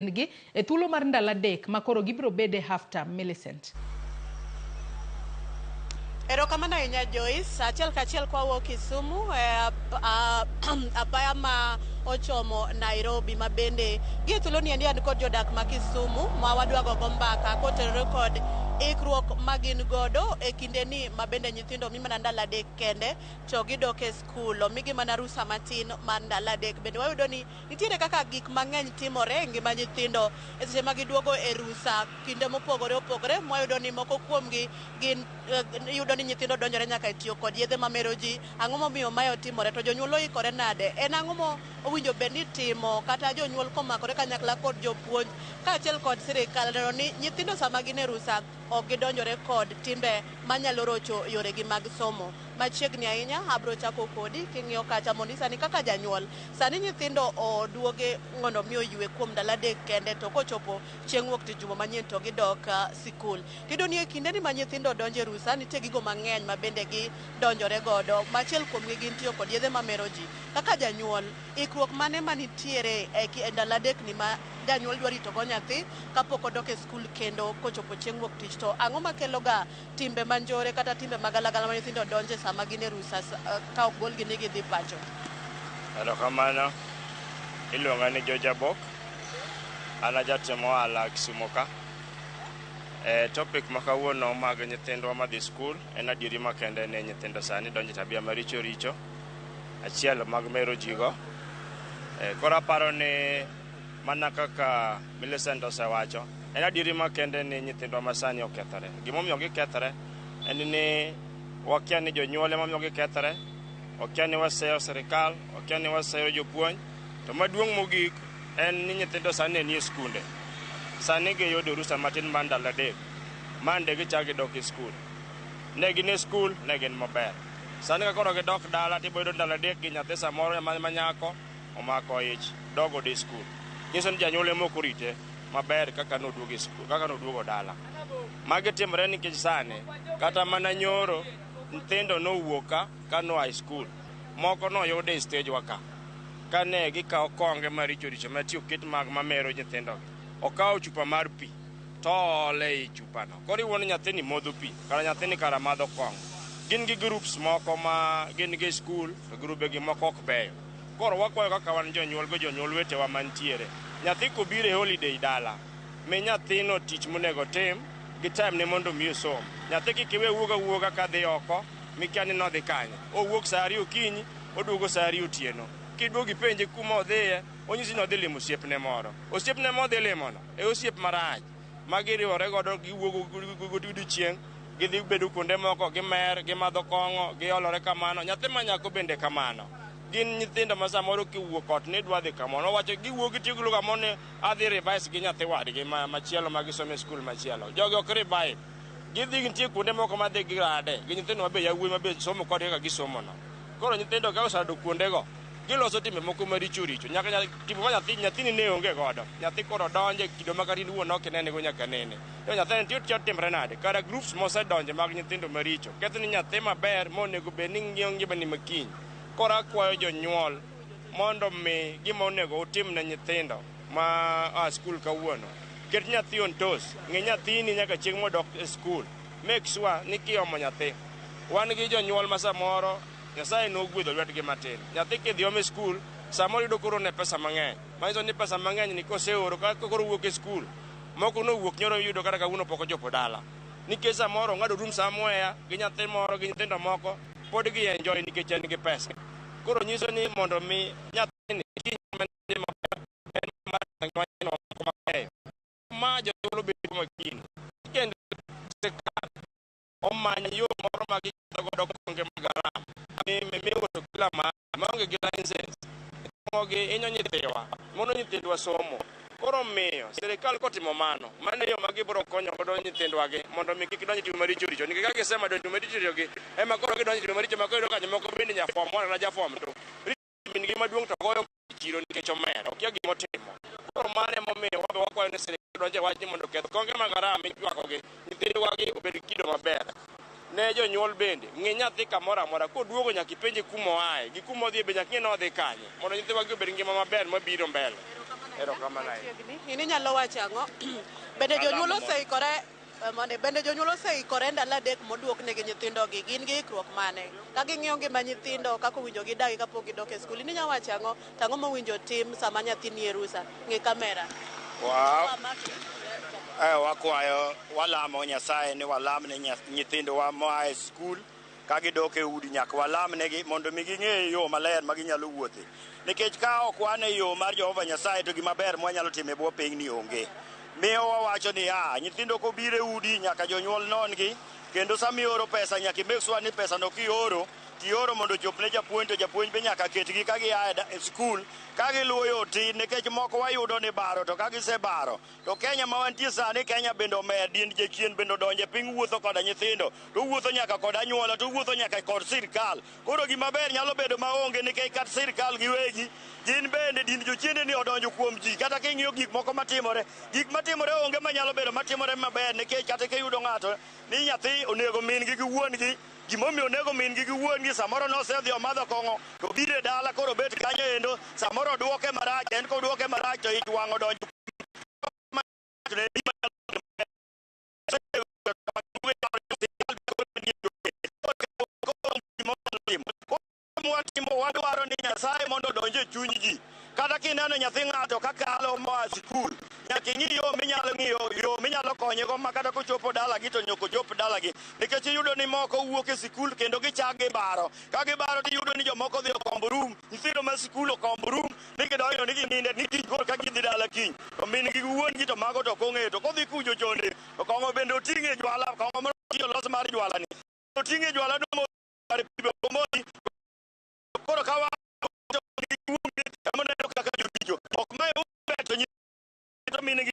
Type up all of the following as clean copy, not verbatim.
Gi e thuolo mar ndalo 3 ma koro gibiro bede half term. Millicent. Erokamano ahinya, Joyce. Achiel kachiel kwawuok Kisumu e apaya ma ochomo Nairobi, ma bende gi e thuolo ni endi an kod jodak ma Kisumu ma wadwa gogo mbaka kotenore kod ikruok ma gin godo e kinde ni ma bende nyithindo mi mana ndalo 3 kende to gidok e skul, omigi mana rusa matin mar ndalo 3. Bende wayudo ni nitiere kaka gik mang'eny timore e ngima nyithindo e seche ma giduogo e rusa kinde mopogore opogore. Mwayudo ni moko kuomgi gin iyudo ni nyithindo donjore nyaka e tiyo kod yedhe mamero ji. Ang'o momiyo mae otimore? To jonyuol oikore nade? En ang'o mo owinjo bed ni timo kata jonyuol komakore kanyakla kod jopuonj kaachiel kod sirikal neno ni nyithindo sama gin e rusa ok gidonjore kod timbe manyalo rocho yoregi mag somo? Machiegni ahinya abro chako kodi king'iyo kacha mondo sani kaka janyuol, sani nyithindo oduoge mondo mi oywe kuom ndalo 3 kende, to kochopo chieng' wuok tich juma manyien to gidok sikul. Tiyudo ni e kindeni ma nyithindo donjo e rusa, nitie gigo mang'eny ma bende gidonjore godo. Machiel kuomgi gin tiyo kod yedhe mamero ji. Kaka janyuol, ikruok mane manitiere e ndalo 3 ni ma janyuol dwa rito go nyathi kapok odok e skul kendo kochopo chieng' wuok tich? To ang'o makelo ga timbe manjore kata timbe magalagala ma nyithindo donje sama gin e rusa ka ok golgi ni gidhi pacho? Erokamano. Iluonga ni George Abok. An ajatim ohala Kisumo ka. E topic ma kawuono mag nyithindwa madhi skul, en adieri makende ni nyithindo sani donjo e tabia maricho richo. Achiel mag mero ji go. E, koro aparo ni mana kaka Millicent osewacho, en adieri makende ni nyithindwa masani okethore. Gimomiyo gikethore en ni wakia ni jonyuol ema miyo gikethore, wakia ni waseyo sirikal, wakia ni waseyo jopuonj. To maduong' mogik en ni nyithindo sani ne nie skunde. Sani giyudo rusa matin mar ndalo 3. Mande gichak gidok e skul. Ne gin e skul, ne gin maber. Sani ka koro gidok dala tibo yudo ndalo 3 gi nyathi samoro ma nyako omako ich dok godo e skul. Nyiso ni janyuol ema ok orite maber kaka noduogo e skul, kaka noduogo dala. Magi timore nikech sani kata mana nyoro nyithindo nowuok ka noa e skul. Moko noyud e stage wa ka. Kane gikawo konge maricho richo mati oket mag mamero nyithindogi. Okawo chupa mar pi to oole ei chupano. Koro iwuono nyathini modho pi, kara nyathini kara madho kong'o. Gin gi groups moko ma gin gi skul, to grube gi moko ok beyo. Koro wakwayo kaka wan jonyuol go jonyuol wetewa mantiere. Nyathi kobiro e holiday dala, mi nyathino tich monego otim gi time ne mondo mi osom. Nyathi kik iwe wuog awuoga kadhi oko mikia ni nodhi kanye. Owuok saa 2 okinyi, oduogo saa 2 otieno. Kiduogo ipenje kuma odhiye, onyisi ni odhi limo osiepne moro. Osiepne modhi limono e osiep marach ma giriwore godo, giwuogo godiechieng', gidhi bedo kuonde moko, gimer, gimadho kong'o, giolore kamano. Nyathi ma nyako bende kamano. Gin nyithindo ma samoro kiwuok ot ni idwa dhi kamoro, owacho giwuok gitiyo gi lugha moro ni adhi revise gi nyathi wadgi machielo ma gisomo e skul machielo. Jogi ok revive. Gidhi nitie kuonde moko ma dhi girade gi nyithindo mabe yawuoyi mabe somo kodgi kaka gisomo no. Koro nyithindo ka oserado kuondego, giloso timbe moko maricho richo. Nyaka tipo ma nyathi nyathini ne onge godo. Nyathi koro donjo e kido ma kata in wuon ok inene go nyaka nene. To nyathini nitie timre nade? Kara groups mosedonje mag nyithindo maricho. Ketho ni nyathi maber monego bed ni ng'iyo ngimani makiny. Koro akwayo jonyuol mondo mi gima onego utim ne nyithindo ma a skul kawuono. Ket nyathi on toes. Ng'i nyathini nyaka chieng' modok e skul. Make sure ni kiomo nyathi. Wan gi jonyuol ma samoro Nyasaye nogwedho lwetgi matin. Nyathi kidhi ome skul, samoro yudo koro ne pesa mang'eny. Manyiso ni pesa mang'eny ni koseoro ka koro wuok e skul. Moko nowuok nyoro yudo kata kawuono pok ochopo dala. Nikech samoro ong'ado room somewhere gi nyathi moro gi nyithindo moko pod gi enjoy nikech en gi pesa. Koro nyiso ni mondo mi nyathini kiny maber en mar ngimane moko mabeyo. Ma jonyuol obed makini. Kendo sirkal omany yo moro ma giketho godo konge mag haram miuso kila mahali maonge gi license. Gi hinyo nyithiwa, mono nyithindwa somo. Koro miyo sirikal kotimo mano, mano e yo ma gibiro konyo godo nyithindwa gi mondo mi kik donj e timbe maricho richo. Nikech ka gisema donjo e timbe maricho richo gi, ema koro gidonjo e timbe maricho ma koro iyudo ka jomoko bende nya form 1 kata ja form 2. Min gi maduong' to goyo chiro nikech omer, okia gima otimo. Koro mano emomiyo wabe wakwayo ni sirikal donj e wachni mondo oketh konge mag haram michwako gi nyithindwa gi obed gi kido maber. Ne jonyuol bende, ng'i nyathi kamoro amora, koduogo nyaka ipenje kuma oaye, gi kuma odhiye be nyaka ing'e ni odhi kanye, mondo nyithindwa gi obed gi ngima maber mabiro mbele. Erokamano ahinya. Machiegni. In inyalo wacho ang'o? Bende jonyuol Alamo. oseikore mondo bende jonyuol oseikore ndalo 3 moduok negi nyithindogi, gin gi ikruok mane? Ka ging'iyo ngima nyithindo kaka owinjo gidagi kapok gidok e skul. In inyalo wacho ang'o? To ang'o mowinjo tim sama nyathi nie rusa? Ng'i kamera. Wow. Wakwayo, walamo Nyasaye ni walam ne nyithindowa moa e skul ka gidok e udi, nyaka walam negi mondo mi ging'e yo maler ma ginyalo wuothe, nikech ka ok wan e yo mar Jehova Nyasaye to gima ber mwanyalo timo e bwo piny ni onge. Miyo wawacho ni a nyithindo kobiro e udi nyaka jonyuol non-gi, kendo sama ioro pesa nyaka i make sure ni pesa no kioro tioro mondo ochop ne japuonj, to japuonj be nyaka ketgi ka gia e skul ka giluwo yo tir, nikech moko wayudo ni baro, to ka gisebaro to Kenya ma wantie sani, Kenya bende omer dien jachien bende odonje piny, wuotho koda nyithindo, to wuotho nyaka kod anyuola, to wuotho nyaka kod sirkal. Koro gima ber nyalo bedo maonge, nikech kata sirkal giwegi gin bende din jochiende ni odonjo kuom ji. Kata king'iyo gik moko matimore, gik matimore onge manyalo bedo matimore maber, nikech kata kiyudo ng'ato ni nyathi onego min gi gi wuon gi, gimomiyo onego min gi gi wuon gi, samoro nosedhi omadho kong'o to biro e dala, koro bet kanyo endo, samoro oduoke marach, en koduoke marach to ich wang' odonjo. Watimo wadwaro ni Nyasaye mondo odonj e chuny ji. Kata kineno nyathi ng'ato kakalo moa sikul, nyaka ing'i yo minyalo ng'iyo yo minyalo konyego ma kata kochopo dalagi to nyaka ochop dalagi, nikech iyudo ni moko wuok e sikul kendo gichak gibaro, ka gibaro tiyudo ni jomoko dhi okombo room, nyithindo ma sikul okombo room ni gidonjo ni gininde ni kiny koro ka gidhi dala kiny to min gi wuon gi to mago to ok ong'eyo, to kodhi kucho chonde to kong'o bende oting'e jwala, kong'o moro los mar jwala ni oting'e jwala no mar pi be omodhi. Koro ka wa ema kaka joricho ok mae beto nyithindo min gi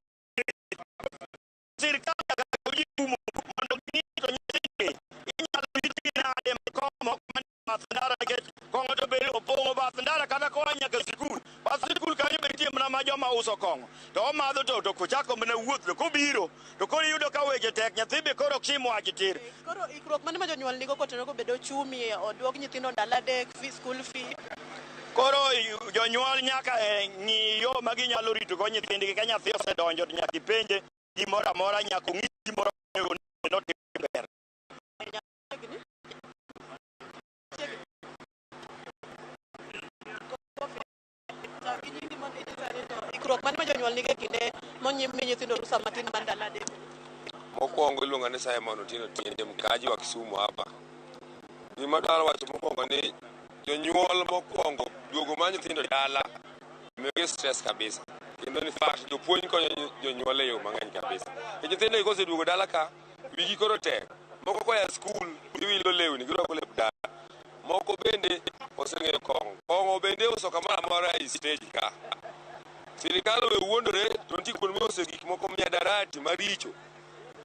sirkal nyaka ji kumo mondo ging'i to nyithindgi inyalo ritgi nade kong'o ok man bath ndara, nikech kong'o to be opong'o bath ndara kata koa nyaka sikul, bath sikul kanyo be nitie mana ma joma uso kong'o to omadho to kochako mana wuoth to kobiro to koro iyudo ka weche tek, nyathi be koro ok chim wach tir. Koro ikruok mane ma jonyuol nigo kotenore kobedo ochumi oduok nyithindo ndalo 3 fee, school fee? Koro jonyuol nyaka ng'i yo ma ginyalo ritogo nyithindgi. Ka nyathi osedonjo to nyaka ipenje gimoro amora, nyaka ong'isi gimoro onego notim ber. Machiegni. Machiegni. Gi nyingi mondo inyisa ni to ikruok mane ma jonyuol nigo e kinde monyimi nyithindo rusa matin mar ndalo 3? Mokwongo iluonga ni Simon Otieno Tiende, mkaaji wa Kisumu hapa. Gima adwaro wacho mokwongo ni jonyuol mokwongo duogo mar nyithindo dala miyogi stress kabisa. Kendo in fact jopuonj konyo jonyuol e yo mang'eny kabisa. Nikech nyithindo gi koseduogo dala ka, wigi koro tek. Moko koa skul giwilo lewni, girwako lep dala. Moko bende oseng'eyo kong'o. Kong'o bende iuso kamoro amora e stage ka. Sirikal owe wuondore to nitie kuonde miuse gik moko miadarati maricho.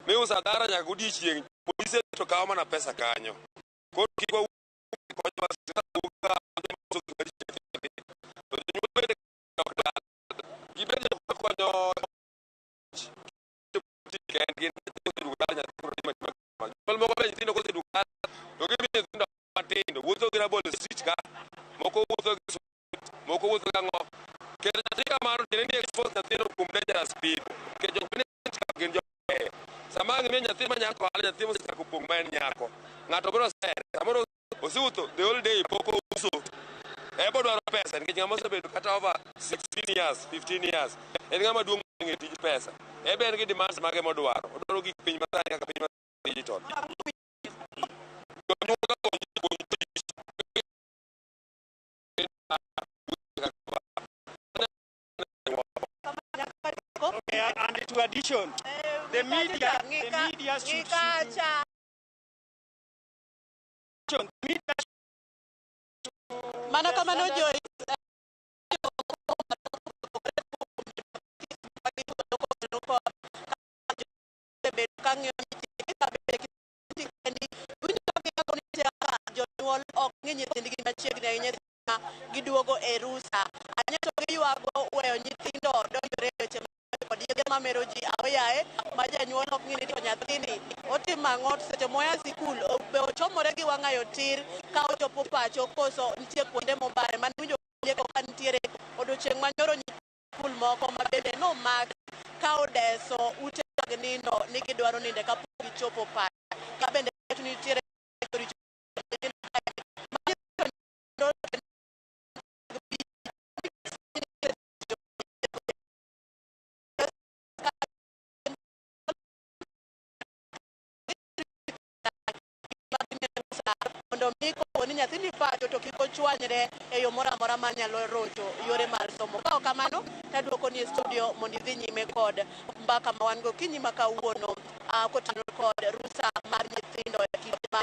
Miuso adhara nyaka godiechieng', polise to kawo mana pesa kanyo. Koro kik wawuo konyowa sirikal wuok ka uso gik maricho. To jonyuol bende dok dala. Gibed jok makonyo kendgi koseduogo dala nyathi koro timo atima. Jonyuol moko be nyithindo koseduogo dala to gimiyo nyithindo matindo wuotho gi rabolo e street ka, moko wuotho gi moko wuotho gi ang'o. Keto nyathi kamano tiende ni expose nyathino kuom dangerous people. Nikech jok manie street ka gin joma beyo. Sama ang' imiyo nyathi ma nyako ohala, nyathi mosechako pong' ma en nyako, ng'ato biro sere. Samoro osewuotho the whole day pok ouso. Ebo dwaro pesa nikech ng'ama osebedo kata over 16 years, 15 years, en ng'ama duong' mong'eyo tij pesa. Ebe en gi demands mage modwaro. Odwaro gik piny masani kaka piny digital. Jonyuol ka puonj puonj tich. Okay, and to addition, the media should, the media Mana kamano, Joyce. Bedo ka ng'iyo nyithindgi ka bende winjo ka jonyuol ok ng'i nyithindgi machiegni ahinya ma giduogo e rusa ahinya, to giywago weyo nyithindo donjore e weche kod yedhe mamero ji aoyaye ma janyuol ok ng'i ni to nyathini otimo ang'o seche moya sikul, be ochomore gi wang'ayo tir ka ochopo pacho koso nitie kuonde mobare mane winjo lieko ka nitiere odiochieng' manyoro. Skul moko ma bende nomaki ka odeso ute mag nindo ni gidwaro ninde kapok gichopo pacho. Ka bende nitiere richo. Mondo mi kopo ni nyathi ni pacho to kik ochwanyre e yo moro amora manyalo rocho yore mar somo. Ka ok kamano, taduoko ni e studio mondo idhi nyime kod mbaka ma wan go kinyi ma kawuono kotenore kod rusa mar nyithindo e kinde ma.